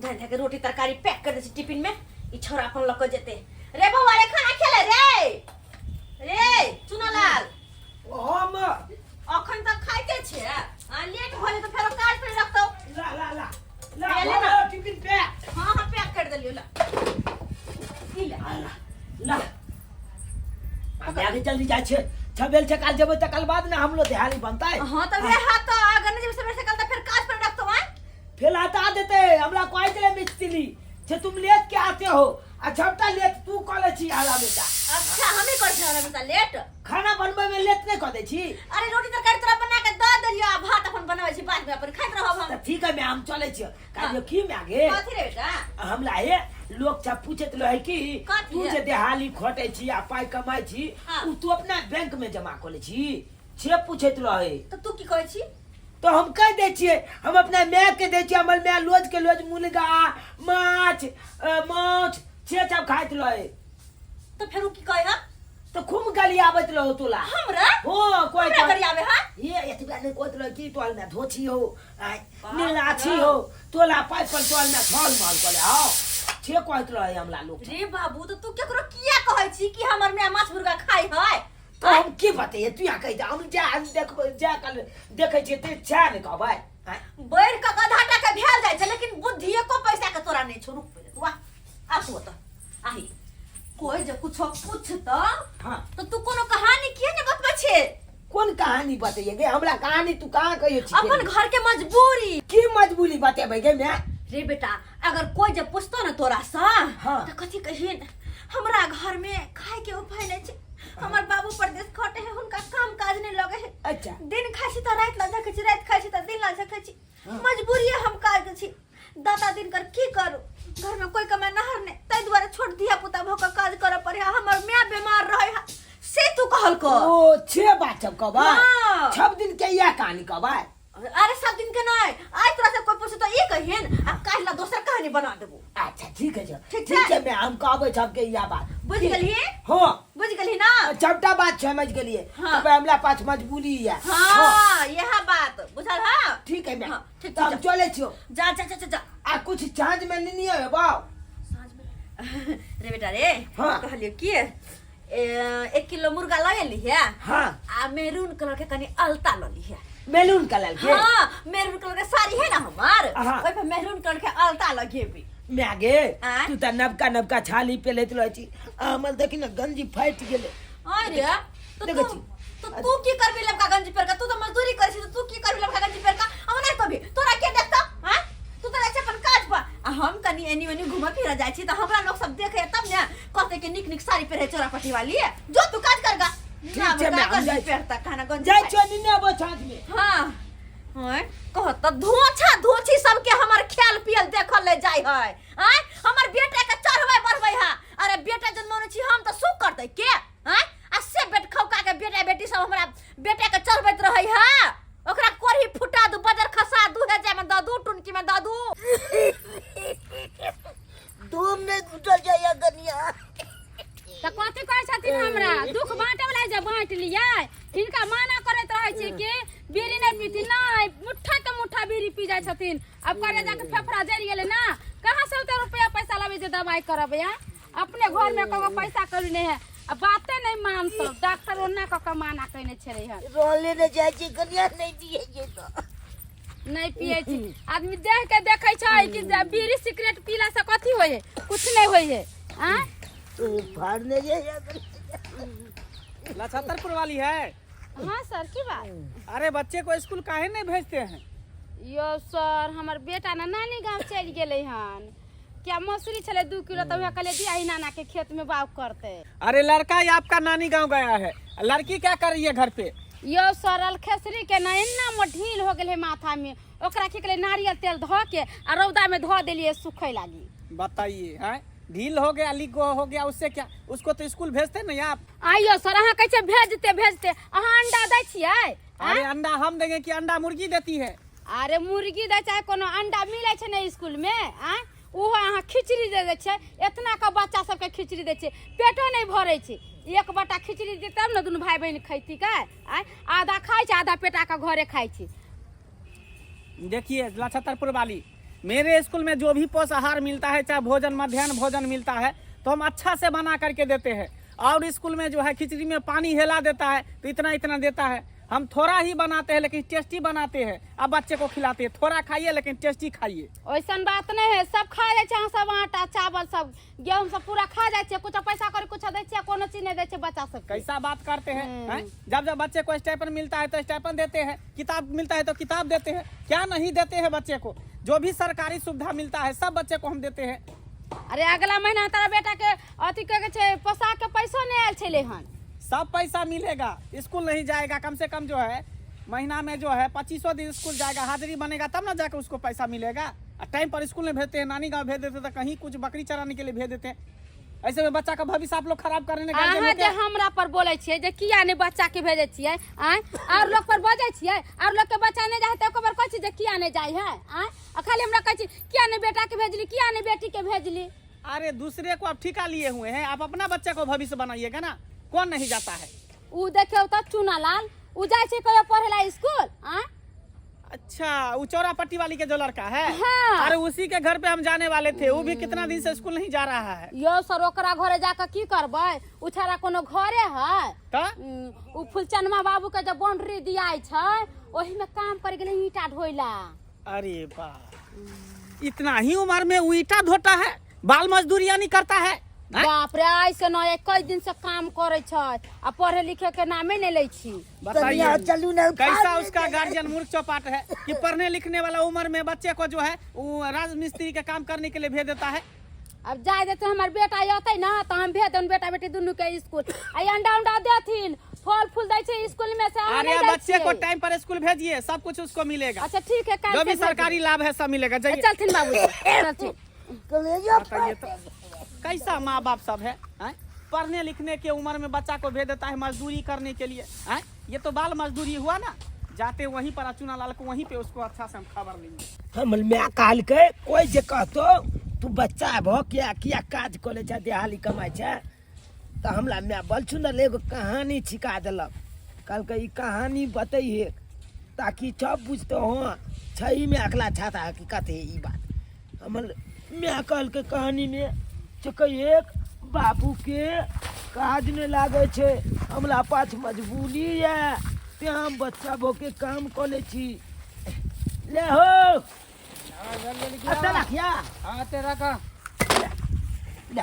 धान धाके रोटी तरकारी पैक कर दै छी टिफिन में, ई छौड़ा अपन लऽ कऽ जेतै। रे बौआ रे, खाना खेले रे? रे चुनालाल। हम अखन तक खाइते छे आ, लेट भऽ जेतौ, फेरो काज पर रखतौ। ला ला ला ला। ले ले ना। Tiffin pack. हाँ हाँ, पैक कर देलियो, ला ई ले। ला ला, आगे जल्दी जाइ छै, छबेल छै, काल जेबै तऽ काल बाद ने हमलो देहाली बनतै। हाँ तऽ वएह तऽ, अगर नहीं जेबै सबेरे से कल तऽ फेर काज पर रखतौ। आय फेर हटा देते। हमरा कहै छलै मिस्त्री जे तुम लेट के आते हो आ झपटा लेट तू कऽ लै छी आला बेटा। अच्छा, हमे कर छी बेटा लेट? खाना बनबै में लेट नहीं कऽ दै छी? अरे, रोटी तरकारी तोरा बना के दऽ देलियो आ भात अपन बनबै छी, बाद में अपन खाइत रहब हम। तऽ ठीक है मैं, हम चलै छियै। कहलियो की मैं गे? कथी रे बेटा? हमरा हे लोग सब पूछैत रहे कि कथी? तू जे देहाली खटै छी आ पाइ कमाइ छी, उ तू अपना बैंक में जमा कऽ लै छी, से पूछैत रहे। तऽ तू की कहै छी? तो हम कह दै छियै, हम अपना माय के दै छियै। हमर माय रोज के रोज मुर्गा माछ माछ से सब खाइत रहे। तऽ फेर उ की कहै हा? तो खूब गाली आबैत रहो तोला। हमरा? हो कोई हमरा गरियाबे हा? ये एतबा नहीं कहैत रहे कि तोहर में धोछी हो, आय, बाप नीलाछी रे। हो, तोला पाइप पर तोहर में थल मल करे आओ, छे कहैत रहे हमरा लोग। रे बाबू, तऽ तू केकरो किया कहै छी कि हमर माय माछ मुर्गा खाइ है? तो हम की बतैये, तू यहाँ कहि दे, हम जा देखबै, जा कल देखै छियै ते चाह नहि कहबै आँय? बढ़ि कऽ गधा टा के भेल जाइ छै, लेकिन बुद्धि एको पैसा के तोरा नहि छौ। रुक पहिले तू, आ आ तू ओतऽ आही। कोई जे कुछो पूछतौ तऽ तू कोनो कहानी किया ने बतबै छे? कोन कहानी बतैये गे हमरा? कहानी तू कहाँ कहियो छी? अपन घर के मजबूरी। की मजबूरी बतेबै गे मैं? रे बेटा, अगर कोई जब पूछतो ना तोरा से, तऽ कथी कहिन? हमरा घर में खाए के उपाय नहीं छै, हमर बाबू परदेश खटे है, हुनका काम काज नहीं लगे है। दिन खाइ छी तऽ राति ला झकै छी, राति खाइ छी तऽ दिन ला झकै छी। मजबूरी हम काज छी, दादा दिन कर की करू, घर में कोई कमाए नहर नहीं, ताहि दुआरे छोट धिया पुता भऽ कऽ काज करऽ पड़े है, हमर माय बीमार रहे है, से तू कहल कर। ओ छे बात सब कहबै? हाँ। सब दिन के इएह कहानी कहबै? अरे, सब दिन के नहीं, आइ तोरा से कोई पूछे तो ई कहिन आ काल्हि ला दोसर कहानी बना देबो। अच्छा, ठीक है। ठीक ठीक छै? छै मैं, हम कहबै सबके इएह बात। बुझि गेलही? हाँ। बुझि गेलही ना? सबटा बात समझ गेलियै। तब हमरा पास मजबूरी है। हाँ, यह बात बुझल। हाँ। ठीक है मैं। हाँ, ठीक। तऽ हम ठीक। चलै छियौ। जा जा जा जा जा। आ कुछ साँझ में लेनी है बाप? साँझ में रे बेटा रे, कहलियो की 1 किलो मुर्गा लऽ एली है आ मेरून कलर के कनी अलता लऽ ली है। मेलून कलर के? हाँ, मेरून कलर के साड़ी है ना हमार, ओहि पर मेरून कलर के अलता लगेबी। माय गे! आँय? तू तऽ नबका नबका छाली पेलैत रहै छी आ हमर देखी ने गंजी फाटि गेलै। अरे, तो देखै तू छी। तो तू की करबी लबका गंजी पहिर के? तू तो मजदूरी करै छी, तो तू की करबी लबका गंजी पहिर के? हम नहीं कभी तोरा के देखतौ? हाँ, तू तो जाइ छै अपन काज पर आ हम कनी एनी ओनी घूमऽ फिरऽ जाइ छी, तऽ हमरा लोग सब देखे तब ने कहते कि नीक नीक साड़ी पहिरे चोरा पट्टी वाली। जो तू काज कर गा। ठीक छै, मैं हम गंजी जाइ छी। पहिरता खाना गंजी जाइ छियौ, निन्ने अबै साँझ में। हाँ हाँ, कहत तऽ धोछा धोछी सबके हमर खेल पियल देखल ले जाइ है। आँय, हमर बेटा के चढ़बै बढ़बै है। अरे, बेटा जन्मौने छी हम तऽ सुख करतै के? आँय, आ से बेट खौका के बेटा बेटी सब हमरा बेटा के चढ़बैत रहै है। ओकरा कोढ़ी फुटा दू, बजर खसा दू, हे जाय में दऽ दू, टुनकी में दऽ दू। धूम नहीं घुटल जाइया गनिया। तऽ कथी कहै छथिन? हमरा दुख बाँटे वाला जे बाँटि लियै। हिनका माना करैत रहै छी कि बीड़ी नहि पीती, नहि, मुट्ठा के मुट्ठा बीड़ी पी जाइ छथिन। आब करे जाके फेफड़ा जरि गेलै ना, कहाँ से ओते रुपया पैसा लाबै जे दवाइ करबै? आ अपने घर में कगो पैसा कौड़ी नहि है आ बाते नहि मानतौ। डॉक्टर ओना कऽ के माना कयने छलै हन। रहले ने जाइ छै गनिया, नहीं दिए जे तो नहि पियै छी। आदमी देख के देखै छै कि जे बीड़ी सिगरेट पीला से कथी होइ है? कुछ नहि होइ है। आँय? फाड़ने जाइया। लछतरपुर वाली है? हाँ सर, की बात? अरे, बच्चे को स्कूल काहे नहीं भेजते हैं? यो सर, हमर बेटा ने नानी गाँव चलि गेलै हन। क्या मसूरी छलै 2 किलो, तऽ वएह कहलियै दियाही नाना के खेत में बाग करतै। अरे, लड़का ही आपका नानी गांव गया है, लड़की क्या कर रही है घर पे? यो सरल खेसरी के ना एना मोट ढील हो गेल है माथा में, ओकरा की कहले नारियल तेल धऽ के आ रौदा में धऽ देलियै सुखै लागी। बताइए हैं, ढील हो गया, लीक हो गया, उससे क्या? उसको तो स्कूल भेजते नहीं आप। आइयो सर, अहाँ कहै छियै भेजते भेजते, अहाँ अंडा दै छियै? अरे, अंडा हम देंगे कि अंडा मुर्गी देती है? अरे, मुर्गी दै चाहे कोनो अंडा मिलै छै ने स्कूल में। आँय, ओहो अहाँ खिचड़ी दे दै छै। एतना के बच्चा सबके खिचड़ी दै छै, पेटो नहि भरै छै। एक बटा खिचड़ी दै तब ने दुनू भाई बहिन खैती का? आँय, आधा खाइ छै, आधा पेटा के घरे खाइ छै। देखिए लछतरपुर वाली, मेरे स्कूल में जो भी पोषाहार मिलता है, चाहे भोजन मध्यान्ह भोजन मिलता है, तो हम अच्छा से बना करके देते हैं। और स्कूल में जो है खिचड़ी में पानी हिला देता है तो इतना इतना देता है। हम थोड़ा ही बनाते हैं लेकिन टेस्टी बनाते हैं। अब बच्चे को खिलाते हैं, थोड़ा खाइए लेकिन टेस्टी खाइए। ओइसन बात नहीं है, सब खा जाइ छै। अहाँ सब आटा चावल सब गेहूं सब पूरा खा जाइ छै। कुछ पैसा कौड़ी कुछ दै छियै, कोनो चीज नहीं दै छै बच्चा सबके। कैसा बात करते हैं, हैं? जब जब बच्चे को स्टाइपन मिलता है तो स्टाइपन देते हैं, किताब मिलता है तो किताब देते हैं। क्या नहीं देते हैं बच्चे को? जो भी सरकारी सुविधा मिलता है सब बच्चे को हम देते हैं। अरे अगला महीना तारा बेटा के अथी के छै, पोशाक के पैसो नहीं आयल छलै हन। सब पैसा मिलेगा, स्कूल नहीं जाएगा। कम से कम जो है महीना में जो है 25 दिन स्कूल जाएगा, हाजिरी बनेगा तब ना जाके उसको पैसा मिलेगा। और टाइम पर स्कूल नहीं भेजते हैं, नानी गाँव भेज देते हैं, तो कहीं कुछ बकरी चराने के लिए भेज देते हैं। ऐसे में बच्चा का भविष्य आप लोग खराब करने गार्जियन अहाँ हो जे के। हमरा पर बोलै छियै जे किया नहि बच्चा के भेजै छियै, आँय? और लोग पर बजै छियै, और लोग के बच्चा नहि जाइ है तऽ एको बार कहै छी जे किया नहि जाइ है? आँय, आ खाली हमरा कहै छी किया नहि बेटा के भेजली, किया नहि बेटी के भेजली। अरे दूसरे को आप ठिका लिए हुए हैं, आप अपना बच्चा को भविष्य बनाइएगा ना। कौन नहीं जाता है? उ देखियौ तऽ चूना लाल उ जाइ छै कहियो पढ़े ला स्कूल? आँय? अच्छा, वो चौरा पट्टी वाली के जो लड़का है? हाँ। अरे उसी के घर पे हम जाने वाले थे, वो भी कितना दिन से स्कूल नहीं जा रहा है। यौ सर, ओकरा घरे जाकऽ की करबै? उ छाड़ा कोनो घरे है? तो उ फुलचनमा बाबू के जब बाउंड्री दियाइ छै ओही में काम कर गेलै ईंटा ढोइला। अरे बा, इतना ही उम्र में वो ईटा धोता है, बाल मजदूरी यानी करता है, हैं? बाप रे, आइ से न कई दिन से काम करे छै आ पढ़े लिखे के नामे नहीं लै छी। बताइए चलू ना। कैसा उसका गार्जियन मूर्ख चौपाट है कि पढ़ने लिखने वाला उम्र में बच्चे को जो है वो राजमिस्त्री के काम करने के लिए भेज देता है। अब जाय देते, हमर बेटा अतै ना तऽ हम भेज देब बेटा बेटी दुनू के स्कूल। आ अंडा उंडा देथिन, फल फूल दै छै स्कूल में से अहाँ अरे नहि जाइ बच्चे को छियै? टाइम पर स्कूल भेजिए, सब कुछ उसको मिलेगा। अच्छा ठीक है, काल्हि जो भी से भेज सरकारी लाभ है सब मिलेगा। देब। जाइए। चलथिन बाबूजी, चलथिन। कलेजा। बताइए तो कैसा माँ बाप सब है, हैं? पढ़ने लिखने के उम्र में बच्चा को भेज देता है मजदूरी करने के लिए, हैं? ये तो बाल मजदूरी हुआ ना। जाते वहीं पर अचूना लाल को वहीं पे उसको अच्छा से हम खबर लेंगे। हमर माय कहलकै कोइ जे कहतो तू बच्चा भऽ किया किया काज करै छै, देहाली कमाइ छै, तऽ हमरा माय बड़ सुन्दर एगो कहानी छिका देलक। कहलकै ई कहानी बतैहे ताकि सब बुझतौ। हँ, सहीमे अकला छाता हकीकत है ई बात। हमर माय कहलकै कहानीमे से एक बाबूके काज नहि लागै छै, हमरा पास मजबूरी यऽ तेँ हम बच्चा भऽ के काम कऽ लै छी। ले हो, अच्छा राखिया। हाँ, तेरा का ले,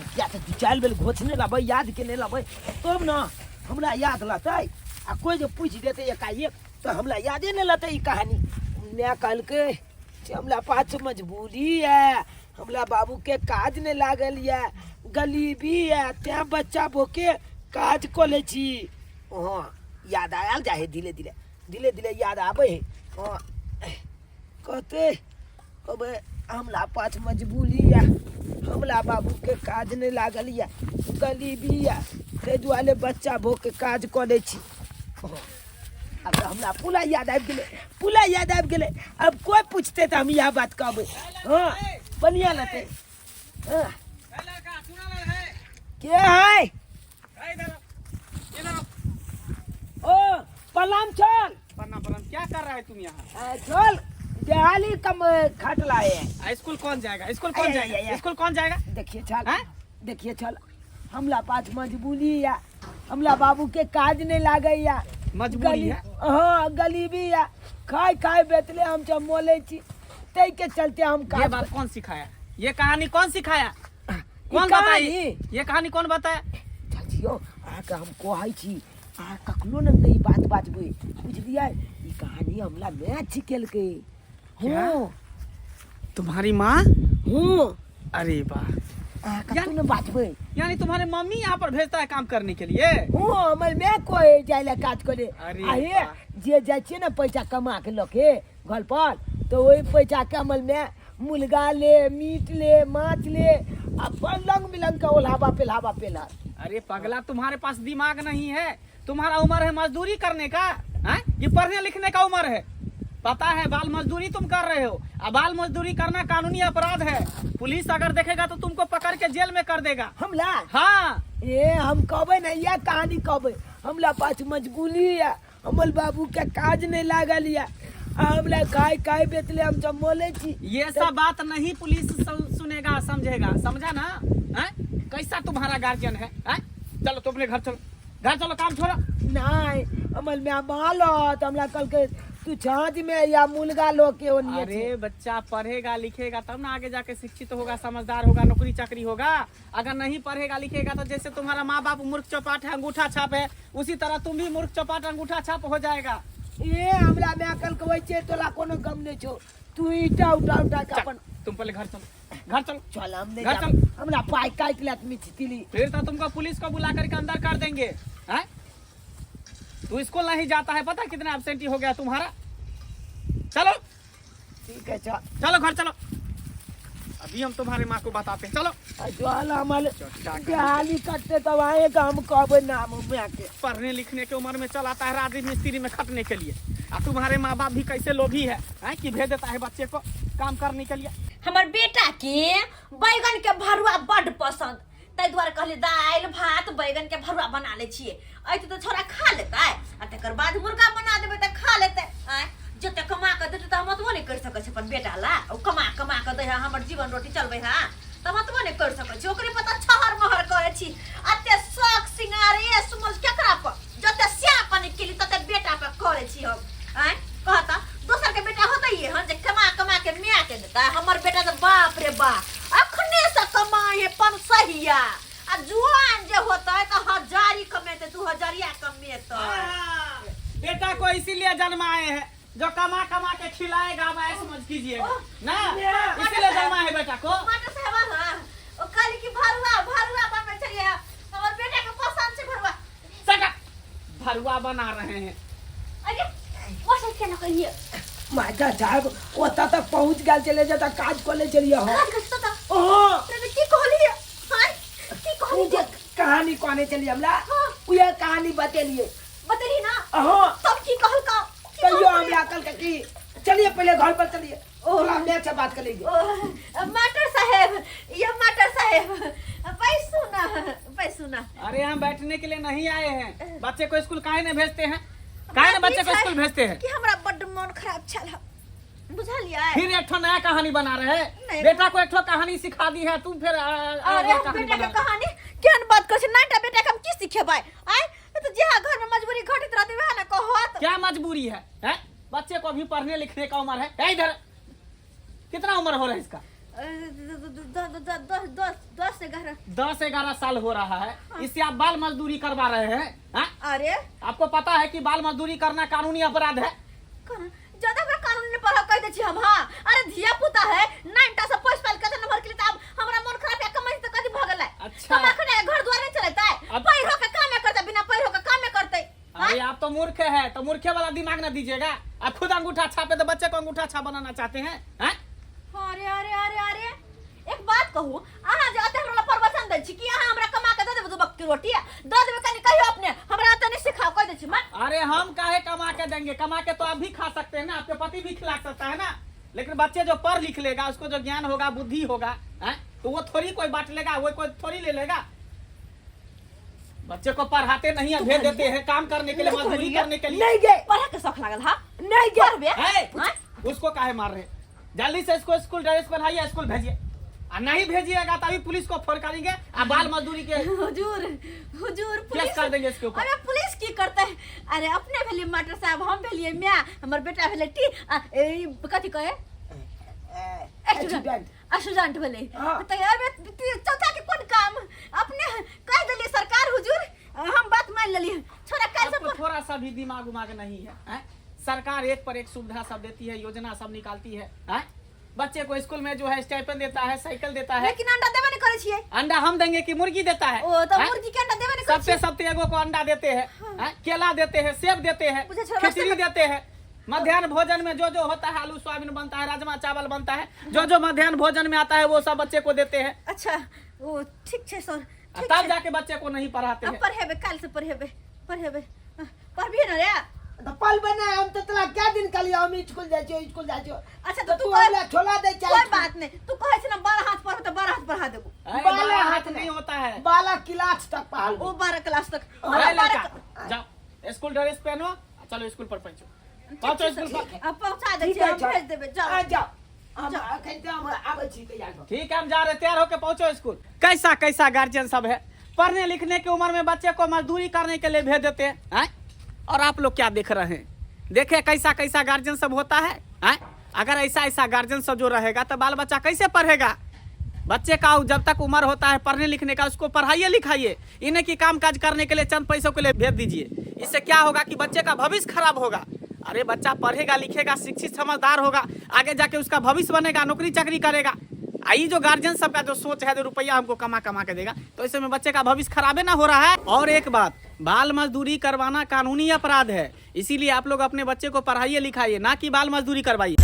किया तऽ दू चारि बेर घोचने लेबै, याद केने लेबै तब ने हमरा याद रहतै। आ कोइ जे पूछि देतै एकाएक तऽ हमरा यादे नहि रहतै ई कहानी। माय कहलकै से हमरा पास मजबूरी यऽ, हमरा बाबूके काज नहि लागल यऽ, गरीबी यऽ, तेँ बच्चा भोके काज कऽ लै छी। हँ, याद आयल जाइ हइ, धीरे धीरे धीरे धीरे याद आबै हइ। हँ, कहतै कहबै हमरा पास मजबूरी यऽ, हमरा बाबूके काज नहि लागल यऽ, गरीबी यऽ, ताहि दुआरे बच्चा भोके काज कऽ लै छी। हँ, आब तऽ हमरा पूरा याद आबि गेलै, पूरा याद आबि गेलै। आब कोइ पूछतै तऽ हम इएह बात कहबै। हँ, बढ़िआँ लगतै। हँ, के है? ओ प्रणाम चल। प्रणाम प्रणाम। क्या कर रहा है तुम यहाँ? चल, देहाली कम खट लाए हैं। स्कूल कौन जाएगा? स्कूल कौन आय, आय, जाएगा? आय। स्कूल कौन जाएगा? देखिए चल। हैं? देखिए चल, हमला पास मजबूरी या, हमला बाबू के काज नहीं लागे या। मजबूरी है? हाँ, गरीबी या, खाय खाय बेचले हम सब मोले छी, तै के चलते हम ये काज बात कौन सिखाया? ये कहानी कौन सिखाया? कौन ई बताया? कहानी? ये कहानी कौन बताया? चाचियो, अहाँके हम कहै छी, अहाँ कखनो ने तऽ ई बात बाजबै, बुझलियै? ई कहानी हमरा माय सिखेलकै। क्या? हँ। तुम्हारी माँ? हँ। अरे वाह। अहाँ कखनो ने बाजबै। यानी तुम्हारे मम्मी यहाँ पर भेजता है काम करने के लिए? हँ, हमर माय कहै जाइ लए काज करे। अरे आ हे वाह। जे जाइ छियै ने पैसा कमा के लऽ के घर पर, तऽ ओहि पैसाके हमर माय मुर्गा ले, मीट ले, माछ ले, आ रंग बिरंग के ओल्हावा पेल्हावा पेलहक। अरे पगला, तुम्हारे पास दिमाग नहीं है। तुम्हारा उम्र है मजदूरी करने का, हैं? ये पढ़ने लिखने का उम्र है। पता है बाल मजदूरी तुम कर रहे हो। अब बाल मजदूरी करना कानूनी अपराध है। पुलिस अगर देखेगा तो तुमको पकड़ के जेल में कर देगा। हमला? हाँ। ए हम कहबै ने, इएह कहानी कहबै, हमरा पास मजबूरी यऽ, हमर बाबू के काज नहि लागल यऽ, आ हमरा खाय खाय बेचले हम सब मोले छी। ये सब बात नहीं पुलिस सुनेगा समझेगा, समझा ना? हैं? कैसा तुम्हारा गार्जियन है, हैं? चलो तुम अपने घर चलो, घर चलो, काम छोड़ो। नहीं हमर माय मालत हमरा कहलकै तू छाँच में या मुलगा लो के ओनिए। अरे बच्चा पढ़ेगा लिखेगा तब ना आगे जाके शिक्षित होगा, समझदार होगा, नौकरी चाकरी होगा। अगर नहीं पढ़ेगा लिखेगा तो जैसे तुम्हारा माँ बाप मूर्ख चौपाट है, अंगूठा छाप है, उसी तरह तुम भी मूर्ख चौपाट अंगूठा छाप हो जाएगा। ए हमरा माय कहलकै ओइ छै तोला कोनो गम नहीं छौ, तू ईटा उठा उठा के चल, अपन तुम पहले घर चलो, घर चलो। चल हम नहीं घर जाब। चल। हमरा पाई काट लेत मिछतिली। फिर तो तुमको पुलिस को बुला करके अंदर कर देंगे। हैं? तू स्कूल नहीं जाता है, पता कितना एबसेंटी हो गया तुम्हारा। चलो ठीक है चल, चलो घर चलो, अभी हम तुम्हारे माँ को बताते हैं। चलो चल हमारे हाली कटते तब आएगा हम कहबे नाम माय के। पढ़ने लिखने के उम्र में चल आता है राजी मिस्त्री में खटने के लिए, आ तुम्हारे माँ बाप भी कैसे लोभी है, हैं कि भेज देता है बच्चे को काम करने के लिए। हमर बेटा के बैगन के भरुआ बड पसंद, ताहि दुआरे कहली दालि भात बैगन के भरुआ बना लै छियै, अइते तऽ छोरा खा लेतै आ तकर बाद मुर्गा बना देबै तऽ खा लेतै। आँय जते कमा कऽ देतै तऽ हम ओतबो नहि करि सकै छी अपन बेटा ला, ओ कमा कमा कऽ दै है हमर जीवन रोटी चलबै है तऽ हम ओतबो नहि करि सकै छी, ओकरे पर तऽ छहर महर करै छी। एते शौक सिंगार ए सुमल केकरा पर, जते श्यापन केली तते बेटा पर करै छी हम। आँय कह तऽ दोसर के बेटा होतै हन जे कमा कमा के माय के देतै, हमर बेटा तऽ बाप रे बाप अखने से कमाए है पनसहिया, आ जुआन जे होतै तऽ हजारी कमेतै, दू हजारिया कमेतै। बेटा को इसीलिए जन्माए हैं जो कमा कमा के खिलाएगा, अब ऐसे मत कीजिए ना, इसीलिए जन्मा है बेटा को। मास्टर साहब हाँ ओ कहली कि भरुआ भरुआ बनबै छलियै, हमर बेटा के पसंद छै भरुआ। सटा भरुआ बना रहे हैं। अरे मास्टर केना कहिए मास्टर साहब ओतऽ तक पहुँच गेल छलै जतऽ काज कऽ लै छलियै हम। काज कऽ तऽ? हाँ। तोरा की कहलियै? हाँ, की कहलियै? उ जे कहानी कहने छलियै हमरा, हाँ। उएह कहानी बतेलियै। बतेली ना? हाँ। तब की कहलका? की तैयो कहलका? हमरा कहलकै कि चलिए पहले घर पर चलिए, थोड़ा मैं से बात कर लेंगे। ओ, मास्टर साहेब, ये मास्टर साहेब, बैसू ना, बैसू ना। अरे हम बैठने के लिए नहीं आए हैं, बच्चे को स्कूल काहे नहीं भेजते हैं? काहे नहीं बच्चे को स्कूल भेजते हैं? कि हमरा बड्ड मन खराब छल, बुझलियै? फिर एक ठो नया कहानी बना रहे हैं, नहीं। बेटा को एक ठो कहानी सिखा दी है तुम, फिर अरे अलग कहानी बेटा के बना रहे। कहानी केहन बात करै छै? नाइटा बेटा के हम की सिखेबै? आय तो जेहा घर में मजबूरी घटित रहतै वएह ने कहत। क्या मजबूरी है, हैं? बच्चे को अभी पढ़ने लिखने का उम्र है। ए, इधर कितना उम्र हो रहा है इसका? दस 11। 10-11 साल हो रहा है, इससे आप बाल मजदूरी करवा रहे हैं, हैं? अरे आपको पता है कि बाल मजदूरी करना कानूनी अपराध है? कानून ज्यादा हमरा कानून ने पढ़ा कह दे छी हम। हां अरे धिया पुता है नाइनटा से पैस पाल के नंबर के लिए तब हमरा मन खराब है, कमाई त कदी भ गेलै। अच्छा। कमा के घर द्वार नहीं चलतै, अब- पैरो के काम करतै, बिना पैरो के काम करतै। अरे आप तो मूर्ख है, तो मूर्खे वाला दिमाग ना दीजिएगा। आप खुद अंगूठा छापे तो बच्चे को अंगूठा छाप बनाना चाहते हैं, हैं? अरे अरे अरे अरे एक बात कहू, अहाँ जे अते हमरा प्रवचन दै छी कि अहाँ हमरा कमा के दऽ देबै दू बक्की रोटी दऽ देबै, कनी कहियो अपने हमरा अते नहीं सिखाओ, कह दै छी मन। अरे हम काहे कमा के देंगे? कमा के तो आप भी खा सकते हैं ना, आपके पति भी खिला सकता है ना, लेकिन बच्चे जो पढ़ लिख लेगा उसको जो ज्ञान होगा बुद्धि होगा, हैं? तो वो थोड़ी कोई बांट लेगा, वो कोई थोड़ी ले लेगा। बच्चे को पढ़ाते नहीं है, भेज देते हैं काम करने के लिए, मजदूरी करने के लिए। नहीं गए। पढ़े के शौक लागल हा? नहीं गए। पढ़बे? है? हाँ? उसको काहे मार रहे? जल्दी से इसको स्कूल ड्रेस पहनाइए, स्कूल भेजिए, आ नहीं भेजिएगा तभी पुलिस को फोन करेंगे आ बाल मजदूरी के हुजूर, हुजूर, पुलिस कर देंगे इसके ऊपर। अरे पुलिस की करते है? अरे अपने भेलिए मास्टर साहब, हम भेलिए म्या, हमर बेटा भेले टी, आ, ए, कथी कहे? स्टूडेंट। स्टूडेंट भेले। हाँ। तो अरे चौथा के कोन काम? अपने कह देलिए सरकार हुजूर, हम बात मान लेलिए। छोरा काल्हि से आपको थोड़ा सा भी दिमाग उमाग नहीं है, हैं? सरकार एक पर एक सुविधा सब देती है, योजना सब निकालती है, हैं? बच्चे को स्कूल में जो है स्टाइपेंड देता है, साइकिल देता है। लेकिन अंडा देबे नहीं करे छियै। अंडा हम देंगे कि मुर्गी देता है? ओ तो हैं? मुर्गी के अंडा देबे नहीं करे सबसे छियै। सबसे एगो को अंडा देते हैं, हैं? केला देते हैं, सेब देते हैं, बुझे छोरा खिचड़ी रास्ते में- देते हैं। मध्यान्ह भोजन में जो जो होता है, आलू सोयाबीन बनता है, राजमा चावल बनता है, जो जो मध्यान्ह भोजन में आता है वो सब बच्चे को देते हैं। अच्छा ओ ठीक छै सर, आ ठीक तब छै। जाके बच्चे को नहीं पढ़ाते अब हैं। पढ़ेबे, काल से पढ़ेबे, पढ़ेबे, पढ़बिहे न रे? तो पल बना हम तो तोरा क्या दिन कहलियो हम स्कूल जाइ छियो, स्कूल जाइ छियो। अच्छा, तो तो तू तू हमरा छोला दे चाहे कोई बात नहीं, तू कहै छै ना 12 हाथ पढ़ तो 12 हाथ पढ़ा देबो। अरे, 12 12 हाथ हाथ नहीं होता है, 12 क्लास तक पढ़ा ओ 12 क्लास तक। अरे बारह लड़का, जाओ स्कूल ड्रेस पहनो, चलो स्कूल पर पहुंचो। पहुँचो स्कूल पर। अब पहुंचा दै ठीक छियै, है, हम जाओ। भेज देबै, जाओ। आ जाओ, हम अखन तऽ हम आबै छी तैयार भऽ। ठीक है, हम जा रहे, तैयार होके पहुंचो स्कूल। कैसा कैसा गार्जियन सब है, पढ़ने लिखने की उम्र में बच्चे को मजदूरी करने के लिए भेज देते हैं, हैं? और आप लोग क्या देख रहे हैं? देखे कैसा कैसा गार्जियन सब होता है, हैं? अगर ऐसा ऐसा गार्जियन सब जो रहेगा तो बाल बच्चा कैसे पढ़ेगा? बच्चे का जब तक उम्र होता है पढ़ने लिखने का, उसको पढ़ाइए लिखाइए, इन्हें की काम काज करने के लिए चंद पैसों के लिए भेज दीजिए। इससे क्या होगा कि बच्चे का भविष्य खराब होगा। अरे बच्चा पढ़ेगा लिखेगा, शिक्षित समझदार होगा, आगे जाके उसका भविष्य बनेगा, नौकरी चाकरी करेगा। आई जो गार्जियन सबका जो सोच है, जो रुपया हमको कमा कमा के देगा, तो ऐसे में बच्चे का भविष्य खराबे ना हो रहा है। और एक बात, बाल मजदूरी करवाना कानूनी अपराध है, इसीलिए आप लोग अपने बच्चे को पढ़ाइए लिखाइए, ना कि बाल मजदूरी करवाइए।